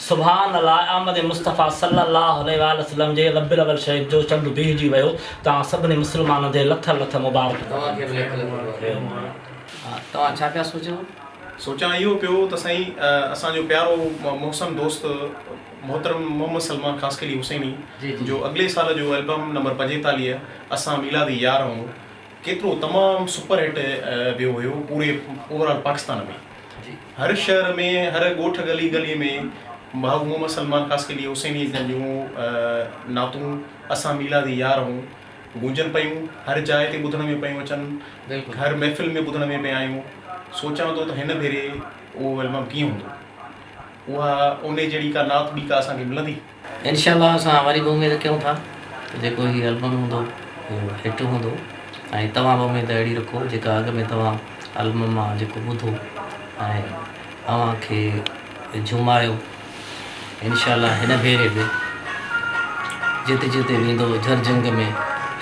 سبحان الله آمد مصطفيٰ صلي الله عليه واٰله وسلم جي ربيع الاول شريف جو چنڊ بيهجي ويو توهان سڀني مسلمانن کي لک لک مبارڪون. توهان کي به لک لک مبارڪون. توهان ڇا پيا سوچيو؟ سوچان اهو پيو ته سائين اسان جو پيارو محسن دوست محترم محمد سلمان خاصخيلي حسيني جو اڳلي سال جو البم نمبر 45 اسان ميلادي يار هون ڪيترو تمام سپر هٽ ويو هيو پوري اوور آل پاڪستان ۾ هر شهر ۾ هر ڳوٺ ڳلي ڳلي ۾ ڀائو محمد سلمان خاصخيلي حسيني جن جون نعتون اسان ميلادي يار هون گونجن پيون هر جاء تي ٻڌڻ ۾ پيون اچن هر محفل ۾ ٻڌڻ ۾ پيا آيون سوچان ٿو ته هن ڀيري اهو البم ڪيئن هوندو اها انهي جهڙي ڪا نعت ٻي ڪا اسان کي ملندي؟ انشاء الله اسان وري به اميد ڪيون ٿا ته جيڪو هي البم هوندو اهو هٽ هوندو ۽ توهان به اميد اهڙي رکو جيڪا اڳ ۾ توهان البم مان جيڪو ٻڌو ۽ اوهان کي جهومايو انشاء الله هن ڀيري به جتي جتي ويندو جھر جھنگ ۾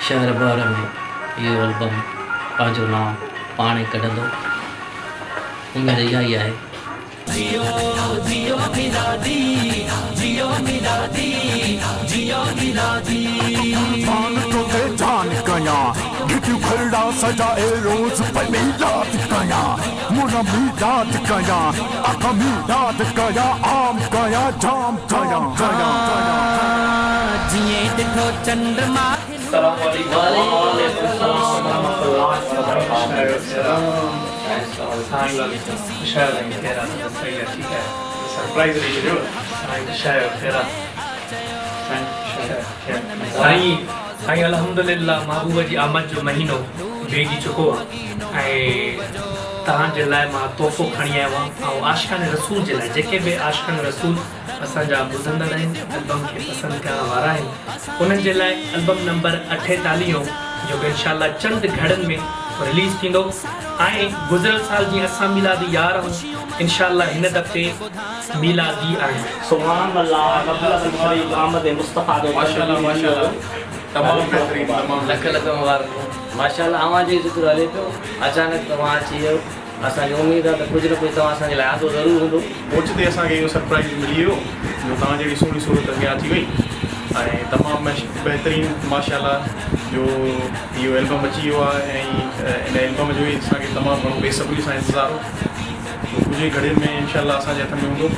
شهر بهر ۾ اهو البم پنهنجو نانء پاڻ ئي ڪڍندو اميد اها ئي آهي. جيو جيو ميلادي جيو ميلادي جيو ميلادي. جان توتي جان ڪيان گهٽيون گهرڙا سجائي روز پئي ميلاد ڪيان مولا ميلاد ڪيان آقا ميلاد ڪيان عام ڪيان جام ڪيان ڪيان جيئن ڏٺو چنڊ ماهه السلام عليڪم وعليڪم السلام ورحمة الله وبرڪاته. سائين سائين الحمدلله محبوب جي آمد جو مهينو بيهجي چڪو آ ۽ توهان جي لاء مان تحفو کڻي آيو آهيان ۽ عاشقان رسول جي لاء جيڪي به عاشقان رسول اسان جا ٻڌندڙ آهن البم کي پسند ڪرڻ وارا آهن انهن جي لاء البم نمبر اٺيتاليهون جيڪو انشاء الله چند گهڙين ۾ رليز ٿيندو ۽ گذريل سال جيئن اسان ميلادي يار آهون انشاء الله هن دفعي ميلادي آهيون. سبحان الله رب العزت شريف آمد مصطفيٰ جو ماشاءالله ماشاءالله تمام بهترين تمام لک لک مبارڪون. ماشاءالله اوهان جو ئي ذڪر هلي پيو اچانڪ توهان اچي ويو. اسان کي اميد آ ته ڪجهه نه ڪجهه توهان اسان جي لاء آندو ضرور هوندو. اوچتي اسان کي اهو سرپرائيز ملي ويو جو توهان جهڙي سهڻي صورت اڳيان اچي وئي ۽ تمام بهترين ماشاء الله جو اهو البم اچي ويو آهي ۽ ان البم جو ئي اسان کي تمام گهڻو بي صبري سان انتظار هو جو ڪجهه ئي گهڙين ۾ انشاء الله اسان جي هٿن ۾ هوندو.